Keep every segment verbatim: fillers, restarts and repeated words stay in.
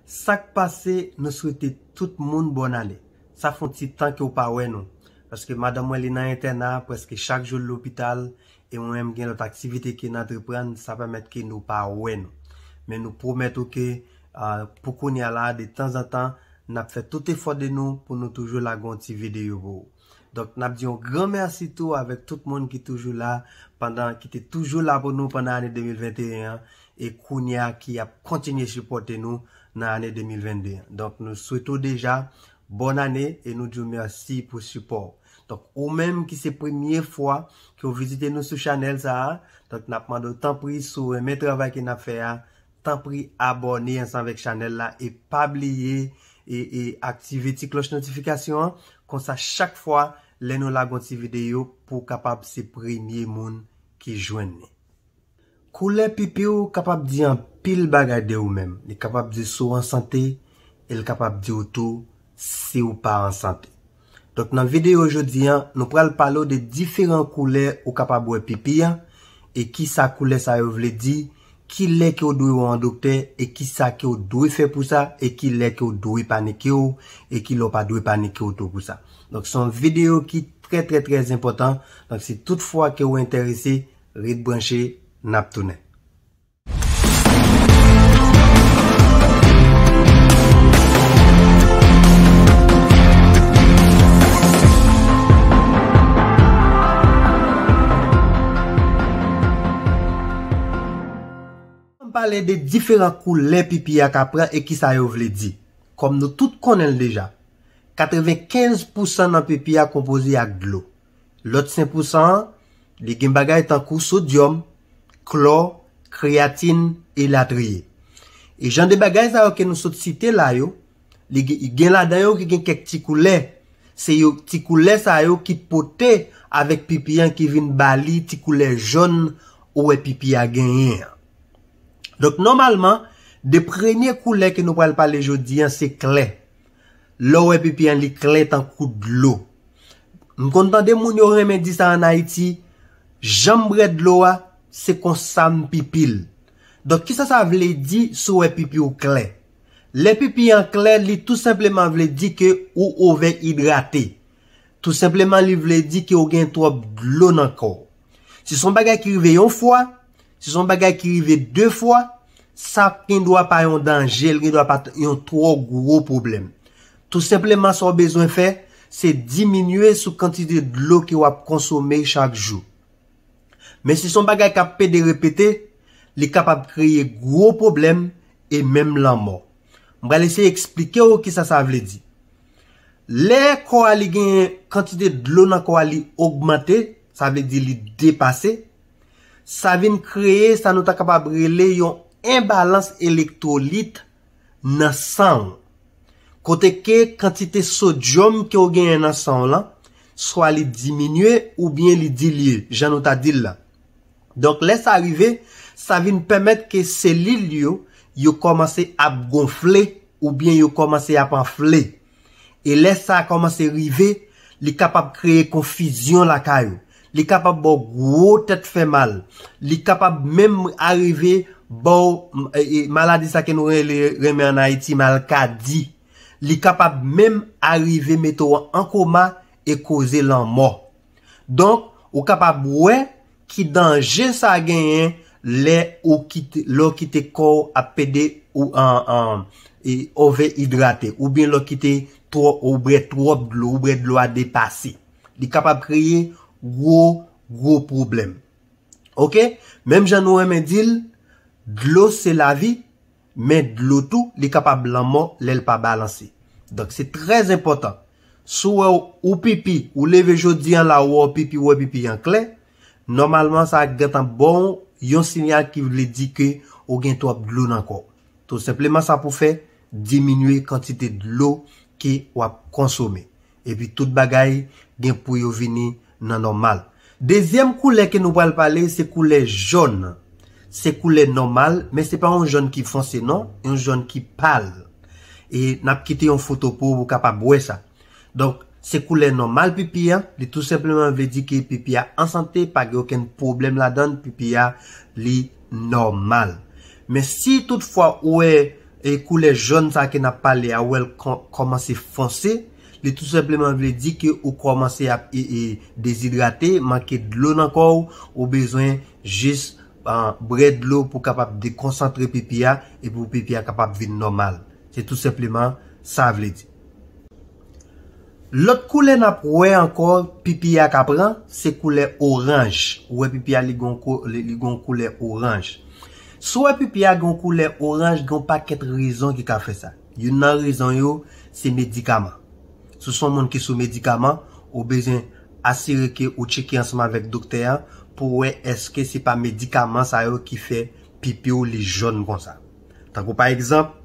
Sa k pase, nou swete tout moun bòn ane. Sa fè yon ti tan ke w pa wè nou. Paske madanm mwen li nan entèna, prèske chak jou l lopital, e mwen menm gen lòt aktivite ke n antreprann, sa pèmèt ke nou pa wè nou. Men nou pwomèt ou ke, ah, pou kounye a la, de tanzantan, n ap fè tout efò de nou pou nou toujou lage yon ti videyo pou ou. Donk, n ap di yon gran mèsi tou avèk tout moun ki toujou la pandan, ki te toujou la pou nou pandan ane de mil venteyen an, e kounye a ki ap kontinye sipòte nou nan ane de mil vennde an. Donk, nou swete w deja bòn ane e nou di w mèsi pou sipò w. Donk, ou menm ki se premye fwa ke w vizite nou sou chanèl sa a, donk, n ap mande w tanpri, si w renmen travay ke n ap fè a, tanpri abòne ansanm avèk chanèl la e pa bliye e, e aktive ti klòch notifikasyon an. Konsa, chak fwa lè nou lage yon ti videyo, pou w kapab se premye moun ki jwenn li. Koulè pipi w kapab di anpil bagay de ou menm. Li kapab di si w an sante, e l kapab di w tou si w pa an sante. Donk, nan videyo jodi an, nou pral pale w de diferan koulè ou kapab wè pipi an, e kisa koulè sa yo vle di, ki lè ke w dwe wè yon doktè, e kisa ke w dwe fè pou sa, e ki lè ke w dwe panike w, e ki lè w pa dwe panike w tou pou sa. Donk, se yon videyo ki trè, trè, trè enpòtan. Donk, si tout fwa ke w enterese, ret branche, n ap tounen. Ann pale de diferan koulè pipi a ka pran e kisa yo vle di. Kòm nou tout konnen l deja, katrevenkenz pousan nan pipi a konpoze ak dlo. Lòt senk pousan an, li gen bagay tankou sodyòm, klò, kreyatin, elatriye. E jan de bagay sa yo ke nou sot site la yo, li gen, gen ladan yo ki gen kèk ti koulè. Se yo, ti koulè sa yo ki pote avèk pipi an ki vin ba li ti koulè jòn ou wè pipi a genyen an. Donk, nòmalman, de premye koulè ke nou pral pale jodi an, se klè. Lè w wè pipi an, li klè tankou dlo. M konn tande moun yo renmen di sa ann Ayiti, jan m bwè dlo a, se konsa m pipi l. Donk, kisa sa vle di si w wè pipi w klè? Lè pipi an klè, li tou senpleman vle di ke ou ovè idrate. Tou senpleman, li vle di ke w gen twòp dlo nan kò w. Si se yon bagay ki rive yon fwa, si se yon bagay ki rive de fwa, sa gendwa pa yon danje, l gendwa pa t-, yon twò gwo pwoblèm. Tou senpleman, sa w bezwen fè, se diminye sou kantite dlo ke w ap konsome chak jou. Men si se yon bagay k ap pede repete, li kapab kreye gwo pwoblèm e menm lanmò. M pral eseye eksplike w kisa sa vle di. Lè kò a li gen kantite dlo nan kò a li ogmante, sa vle di li depase, sa vin kreye sa nou ta kapab rele yon enbalans elektwolit nan san w. Kote ke kantite sodyòm ke w genyen nan san w lan, swa li diminye oubyen li dilye, jan nou ta di l la. Donk, lè sa rive, sa vin pèmèt ke selil yo, yo kòmanse ap gonfle oubyen yo kòmanse ap anfle. E lè sa kòmanse rive, li kapab kreye konfizyon lakay ou. Li kapab ba w gwo tèt fè mal. Li kapab menm arive ba w, m-, e, e, maladi sa ke nou rele, renmen ann Ayiti, malkadi. Li kapab menm arive mete w an koma e koze lanmò. Donk, ou kapab wè ki danje sa genyen lè ou kite, lè w kite kò w ap pede ou an, an, e, ovè idrate, oubyen lè w kite twò-, ou bwè twòp dlo, ou bwè dlo a depase. Li kapab kreye gwo, gwo pwoblèm. Oke? Menm jan nou renmen di l, dlo se lavi, men dlo tou, li kapab lanmò lè l pa balanse. Donk, se trè enpòtan. Si w wè w pipi, ou leve jodi an la, ou wè w pipi, ou wè pipi an klè, nòmalman, sa gentan ba w yon siyal ki vle di ke ou gen twòp dlo nan kò w. Tou senpleman, sa pou fè, diminye kantite dlo ke w ap konsome. Epi tout bagay gen pou yo vini nan nòmal. Dezyèm koulè ke nou pral pale, se koulè jòn. Se koulè nòmal, men se pa yon jòn ki fonse non, yon jòn ki pal. E n ap kite yon foto pou ou, ou kapab wè sa. Donk, se koulè nòmal pipi an, li tou senpleman vle di ke pipi a an sante, pa gen okenn pwoblèm ladan l, pipi a li nòmal. Men si toutfwa ou wè, e koulè jòn sa ke n ap pale a, ou wè l kò- kòmanse fonse, li tou senpleman vle di ke ou kòmanse ap e, e, dezidrate, manke dlo nan kò w, ou bezwen jis ah, bwè dlo pou kapab dekonsantre pipi a, epi pou pipi a kapab vin nòmal. Se tou senpleman sa vle di. Lòt koulè n ap wè ankò pipi a ka pran, se koulè oranj. Ou wè pipi a li gon kou- li li gon koulè oranj. Si w wè pipi a gon koulè oranj, gon pakèt rezon ki ka fè sa. Youn nan rezon yo, se medikaman. Si w se yon moun ki sou medikaman, ou bezwen asire ke ou tcheke ansanm avèk doktè a pou wè èske se pa medikaman sa yo ki fè pipi w li jòn konsa. Tankou pa egzanp,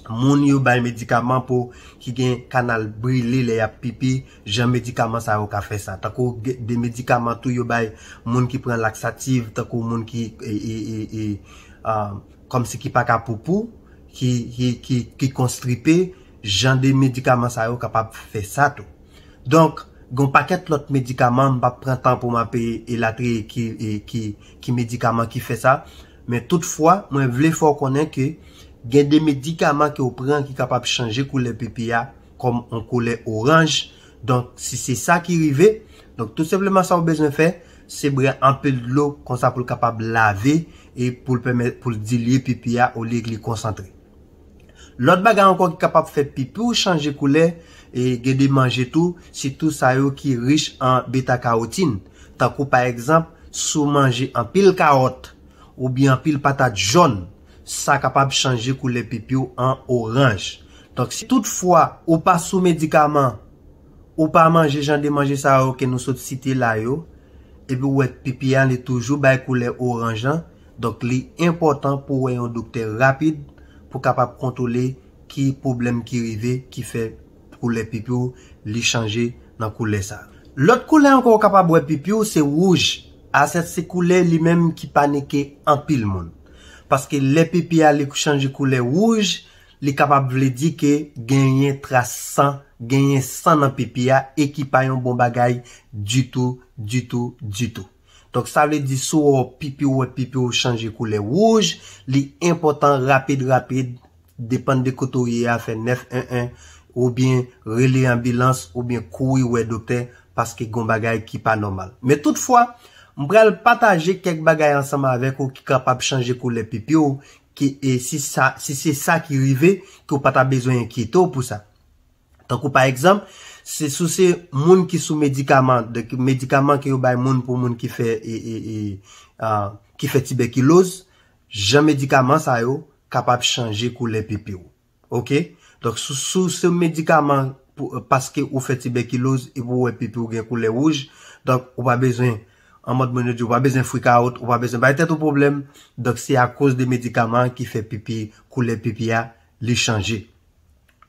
moun yo bay medikaman pou ki gen kanal brile lè y ap pipi, jan medikaman sa yo ka fè sa. Tankou de medikaman tou yo bay moun ki pran laksativ, tankou moun ki e, e, e, e, uh, kòmsi ki pa ka poupou, ki, ki, ki, ki konstripe, jan de medikaman sa yo kapab fè sa tou. Donk, gen yon pakèt lòt medikaman, m p ap pran tan pou m ap elatriye ki, ki, ki medikaman ki fè sa. Men toutfwa, mwen vle fè w konnen ke gen de medikaman ke w pran ki kapab chanje koulè pipi a kòm yon koulè oranj. Donk, si se sa ki rive, donk tou senpleman sa w bezwen fè, se bwè anpil dlo konsa pou l kapab lave e pou l pèmèt pou l dilye pipi a olye ke li konsantre. Lòt bagay ankò ki kapab fè pipi w chanje koulè, e gen de manje tou, sitou sa yo ki rich an beta kawotin. Tankou pa egzanp, si w manje anpil kawòt oubyen anpil patat jòn, sa kapab chanje koulè pipi w an oranj. Donk, si toutfwa ou pa sou medikaman, ou pa manje jan de manje sa yo ke nou sot site la yo, epi w wè pipi a li toujou bay koulè oranj lan, donk li enpòtan pou w wè yon doktè rapid pou kapab kontwole ki pwoblèm ki rive ki fè koulè pipi w li chanje nan koulè sa. Lòt koulè ankò ou kapab wè pipi w se wouj. Asèt se koulè li menm ki panike anpil moun. Paske lè pipi a li chanje koulè wouj, li kapab vle di ke genyen tras san, genyen san nan pipi a e ki pa yon bon bagay ditou, ditou, ditou. Donk sa vle di si w wè pipi w, wè pipi w chanje koulè wouj, li enpòtan rapid, rapid, depann de kote w ye a, fè nèf en en, oubyen rele anbilans, oubyen kouri wè doktè, paske gon bagay ki pa nòmal. Men toutfwa, m pral pataje kèk bagay ansanm avèk ou ki kapab chanje koulè pipi w, ki, e si sa, si se sa ki rive, ke w pa ta bezwen enkyete w pou sa. Tankou pa egzanp, se si w se moun ki sou medikaman, donk medikaman ke yo bay moun pou moun ki fè, e, e, e, ah, ki fè tibèkiloz, jan medikaman sa yo kapab chanje koulè pipi w. Oke? Donk, si, si w se medikaman pou, paske ou fè tibèkiloz epi w wè pipi w gen koulè wouj, donk, ou pa bezwen, an mòd moun yo di, ou pa bezwen frikawòt, ou pa bezwen bay tèt ou pwoblèm. Donk, se akoz de medikaman ki fè pipi, koulè pipi a, li chanje.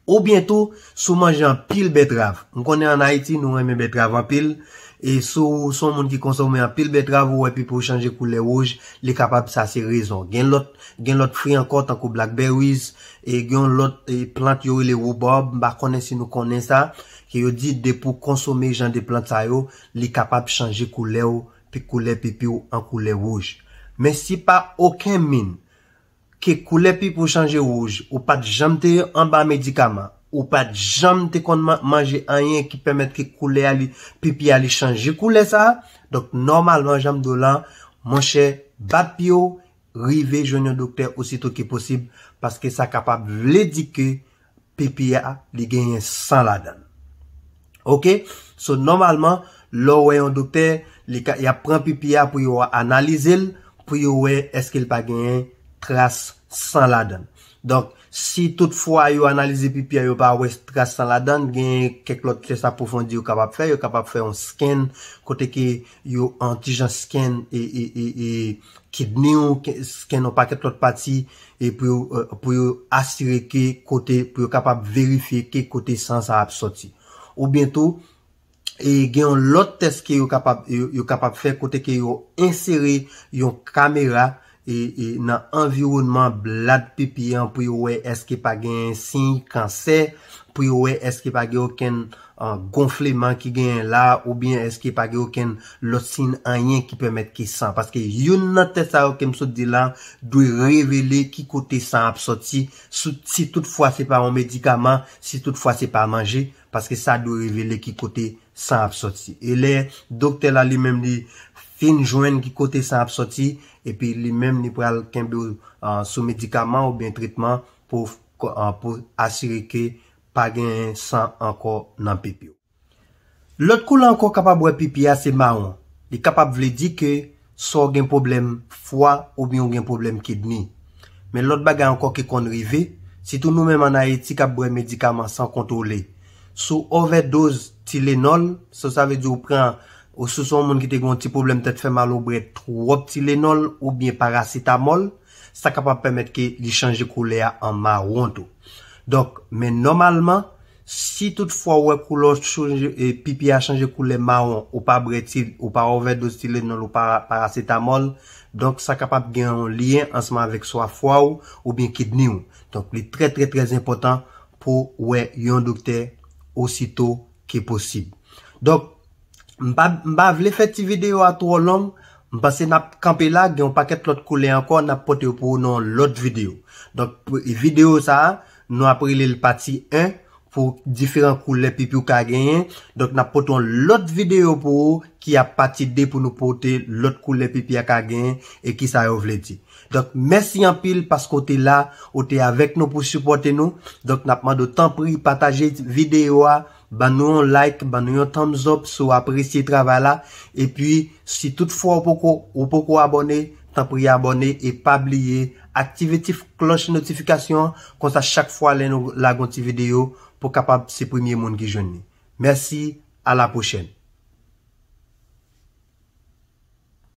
Oubyen tou, si w manje anpil bètrav. M konnen ann Ayiti, nou renmen bètrav anpil. E si w se yon moun ki konsome anpil bètrav, ou wè pipi w chanje koulè wouj, li kapab sa se rezon. Gen lòt, gen lòt fwi ankò, tankou blackberries, e gen yon lòt, e, plant yo rele rhubarb, m pa konnen si nou konnen sa, ke yo di depi w konsome jan de plant sa yo, li kapab chanje koulè w, pi koulè pipi w an koulè wouj. Men si pa okenn min, ke koulè pipi w chanje wouj, ou pa t janm te anba medikaman, ou pa t janm te konn man- manje anyen ki pèmèt ke koulè a li, pipi a li chanje koulè sa, donk nòmalman jan m di w la, monchè, bat pye w, rive jwenn yon doktè osito ke posib, paske sa kapab vle di ke pipi a, li genyen san ladan l. Oke? So, nòmalman, lè w wè yon doktè, li ka, y ap pran pipi a pou yo analize l, pou yo wè èske l pa genyen tras san ladan l. Donk, si toutfwa yo analize pipi a, yo pa wè tras san ladan l, genyen kèk lòt tès apwofondi yo kapab fè, yo kapab fè yon scan, kote ke yo, yon ti jan scan, e, e, e, e, kidney w, ke- scan yon pakèt lòt pati, e pou yo, e, pou yo asire ke kote, pou yo kapab verifye ke kote san sa ap sòti. Oubyen tou, e gen yon lòt tès ke yo kapab, yo, yo kapab fè kote ke yo ensere yon kamera, e, e nan anviwònman blad pipi an pou yo wè èske pa gen siy kansè, pou yo wè èske pa gen okenn, an gonfleman ki genyen la, oubyen èske pa gen okenn lòt siy anyen ki pèmèt ke san? Paske youn nan tès sa yo ke m sot di la dwe revele ki kote san ap sòti, si toutfwa se pa yon medikaman, si toutfwa se pa manje, paske sa dwe revele ki kote san ap sòti. E lè doktè la li menm li fin jwenn ki kote san ap sòti, epi li menm li pral kenbe w sou medikaman oubyen tretman pou pou asire ke pa gen san ankò nan pipi w. Lòt koulè ankò kapab wè pipi a se mawon. Li kapab vle di ke swa w gen pwoblèm fwa oubyen w gen pwoblèm kidni. Men lòt bagay ankò ki konn rive, sitou nou menm ann Ayiti k ap bwè medikaman san kontwole. Si w ovèdoz Tylenol, sa sa vle di w pran, ou si w se yon moun ki te gen yon ti pwoblèm tèt fè mal ou bwè twòp Tylenol oubyen parasetamòl, sa kapab pèmèt ke li chanje koulè a an mawon tou. Donk, men nòmalman, si toutfwa w wè koulè w chanje, e, pipi a chanje koulè mawon, ou pa bwè ti, ou pa ovèdoz Tylenol, ou pa parasetamòl, donk sa kapab gen yon lyen ansanm avèk swa fwa w oubyen kidni w. Donk, li trè, trè, trè enpòtan pou w wè yon doktè osito ke posib. Donk, m pa, m pa vle fè ti videyo a twò long, m panse n ap kanpe la, gen yon pakèt lòt koulè ankò, n ap pote yo pou ou nan yon lòt videyo. Donk, pou videyo sa a, nou ap rele l pati en, pou diferan koulè pipi w ka genyen. Donk, n ap pote yon lòt videyo pou ou ki ap pati de pou nou pote lòt koulè pipi a ka genyen e kisa yo vle di. Donk, mèsi anpil paske w te la, ou te avèk nou pou sipòte nou. Donk, n ap mande w tanpri pataje videyo a, ban nou yon like, ban nou yon thumbs up si w apresye travay la. Epi, si toutfwa ou poko, ou poko abòne, tanpri abòne e pa bliye aktive ti klòch notifikasyon an, konsa chak fwa lè nou lage yon ti videyo, pou w kapab se premye moun ki jwenn li. Mèsi, a la pwochèn.